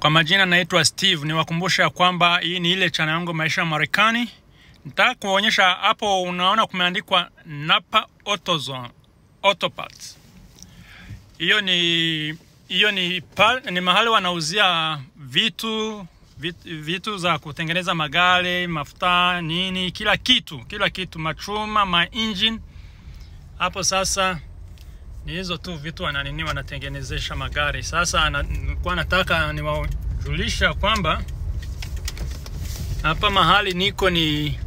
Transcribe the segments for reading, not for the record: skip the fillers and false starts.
Kwa majina naitwa Steve. Niwakumbusha kwamba hii ni ile channel yangu Maisha ya Marekani. Nitaka kuonyesha hapo, unaona kumeandikwa Napa AutoZone Auto Parts. Hiyo ni mahali wanauzia vitu za kutengeneza magari, mafuta, nini, kila kitu, machuma, ma engine. Hapo sasa ni hizo tu vitu wana nini, wanatengenezesha magari. Sasa nilikuwa nataka niwajulisha kwamba hapa mahali niko ni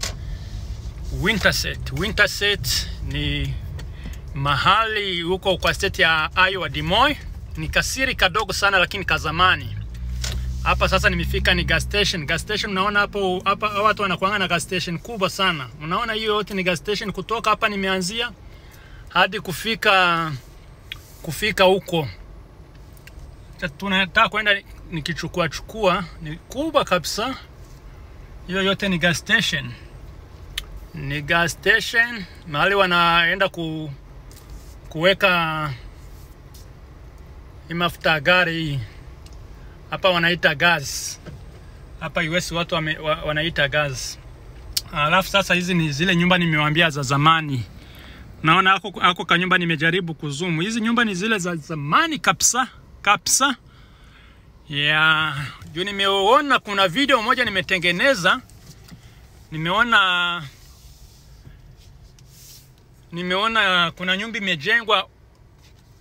Winterset. Winterset ni mahali huko kwa state ya Iowa, Des Moines. Ni kacity kadogo sana lakini kazamani. Hapa sasa nimefika ni gas station. Gas station unaona hapo, hapa watu wanakuanga na gas station kubwa sana. Unaona hiyo yote ni gas station, kutoka hapa nimeanzia hadi kufika huko. Tunataka kwenda nikichukua chukua, ni kubwa kabisa. Hiyo yote ni gas station. Ni gas station mahali wanaenda kuweka hii mafuta ya gari hii. Hapa wanaita gas. Hapa US watu wanaita gas. Alafu sasa hizi ni zile nyumba nimewaambia za zamani. Naona hako kanyumba nimejaribu kuzoom. Hizi nyumba ni zile za zamani kabisa kabisa. Yeah, juu nimeona kuna video moja nimetengeneza. Nimeona kuna nyumba imejengwa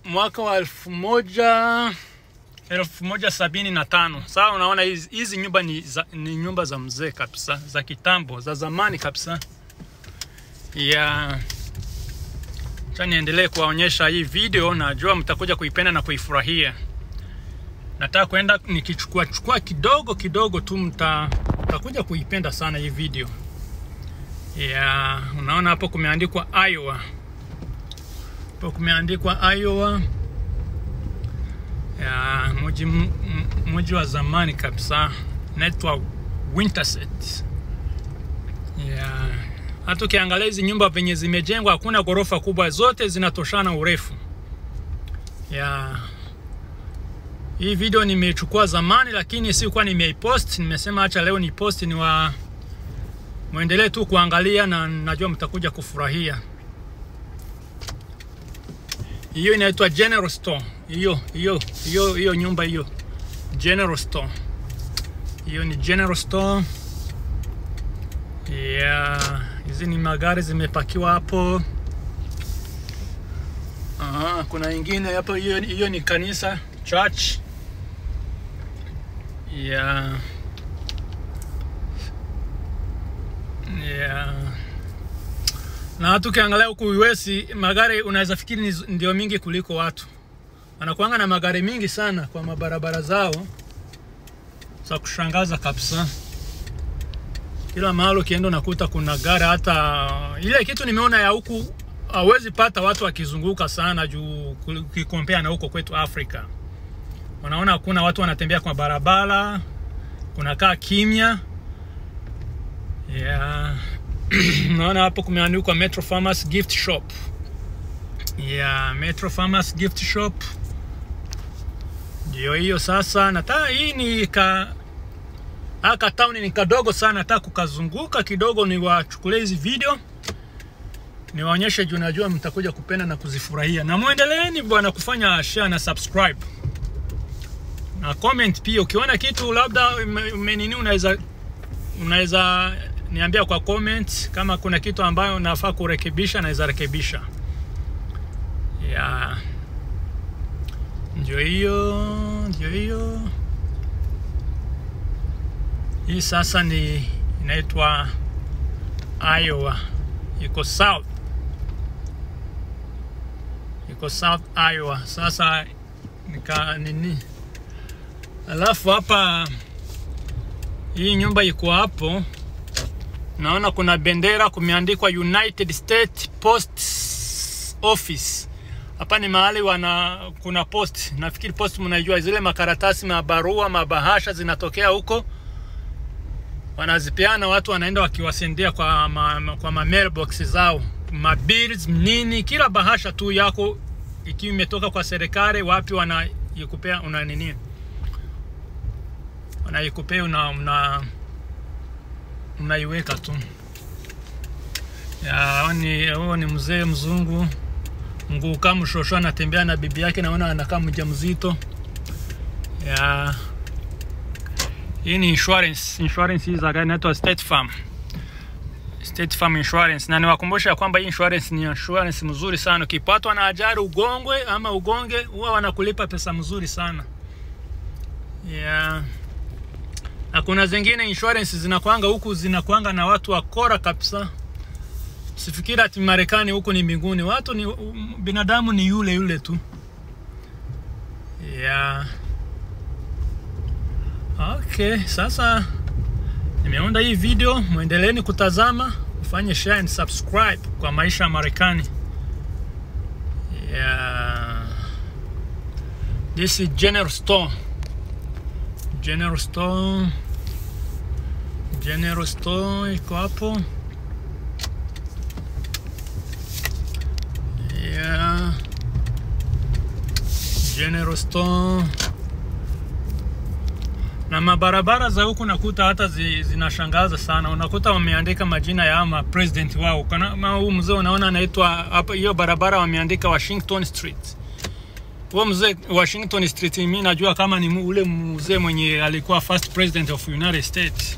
mwaka wa 1175. Sasa unaona hizi nyumba ni nyumba za mzee kabisa, za kitambo, za zamani kabisa. Yeah. Acha niendelee kuwaonyesha hii video, najua mtakuja kuipenda na kuifurahia. Nataka kwenda nikichukua chukua kidogo kidogo tu, mtakuja kuipenda sana hii video. Yeah, unaona hapo kumeandikwa Iowa. Hapo kumeandikwa Iowa. Yeah, mji wa zamani kabisa. Inaitwa Winterset. Yeah. Hata ukiangalia hizi nyumba venye zimejengwa, hakuna ghorofa kubwa, zote zinatoshana urefu. Yeah. Hii video nimechukua zamani lakini sikuwa nimeipost. Nimesema acha leo ni post ni wa muendelee tu kuangalia na najua mtakuja kufurahia. Hiyo inaitwa General Store. Hiyo nyumba hiyo. General Store. Hiyo ni General Store. Yeah, hizi ni magari zimepakiwa hapo. Aha, kuna ingine hapo, hiyo ni kanisa, church. Yeah. Na hata ukiangalia huku US magari unaweza fikiri ndio mingi kuliko watu. Wanakuanga na magari mingi sana kwa mabarabara zao. Za kushangaza kabisa. Kila mahali ukienda unakuta kuna gari. Hata ile kitu nimeona ya huku, hawezi pata watu wakizunguka sana juu ukicompare na huko kwetu Afrika. Unaona hakuna watu wanatembea kwa barabara, kunakaa kimya. Yeah. Naona hapo kumeandikwa Metro Farmers Gift Shop. Yeah, Metro Farmers Gift Shop. Ndio hiyo sasa. Nataka hii ni ka aka town ni kadogo sana, nataka kukazunguka kidogo niwachukulie hizi video. Niwaonyeshe juu najua mtakuja kupenda na kuzifurahia. Na muendeleeni bwana kufanya share na subscribe. Na comment pia, ukiona kitu labda umenini, unaweza niambia kwa comment kama kuna kitu ambayo nafaa kurekebisha, naweza rekebisha. Yeah. Ndio hiyo, ndio hiyo. Hii sasa ni inaitwa Iowa. Iko South. Iko South Iowa. Sasa nika nini? Alafu hapa hii nyumba iko hapo. Naona kuna bendera kumeandikwa United States Post Office. Hapa ni mahali kuna post. Nafikiri post mnajua, zile makaratasi, mabarua, mabahasha zinatokea huko. Wanazipeana, watu wanaenda wakiwasendia kwa ma mailbox zao. Ma bills nini, kila bahasha tu yako ikiwa imetoka kwa serikali wapi wanaikupea, una nini. Anaikupea unaiweka tu. Ya, huo ni mzee mzungu mguu kama shosho, anatembea na bibi yake, naona anakaa mjamzito. Ya, hii ni insurance. Insurance hizi za gari inaitwa State Farm. State Farm Insurance. Na niwakumbusha kwamba hii insurance ni insurance mzuri sana. Ukipatwa na ajali ugongwe ama ugonge, huwa wanakulipa pesa mzuri sana. Yeah. Na kuna zingine insurance zinakuanga huku, zinakuanga na watu wakora kabisa. Sifikiri ati Marekani huku ni mbinguni. Watu ni binadamu, ni yule yule tu. Yeah. Okay, sasa nimeunda hii video, muendeleeni kutazama, ufanye share and subscribe kwa maisha ya Marekani. Yeah. This is General Store. General Store. General Store iko hapo. Yeah. General Store. Na mabarabara za huku nakuta hata zinashangaza sana. Unakuta wameandika majina ya ama president wao. Kama huu mzee unaona anaitwa hapa, hiyo barabara wameandika Washington Street. Huo mzee Washington Street mimi najua kama ni ule mzee mwenye alikuwa first president of United States.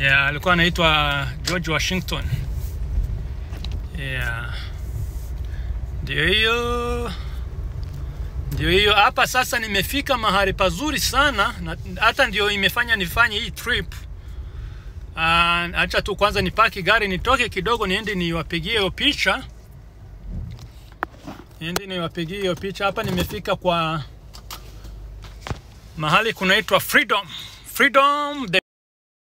Yeah, alikuwa anaitwa George Washington. Yeah. Ndio hiyo. Ndio hiyo hapa sasa nimefika mahali pazuri sana, na hata ndio imefanya nifanye hii trip. Acha tu kwanza nipaki gari nitoke kidogo niende niwapigie hiyo picha. Niende niwapigie hiyo picha. Hapa nimefika kwa mahali kunaitwa Freedom. Freedom the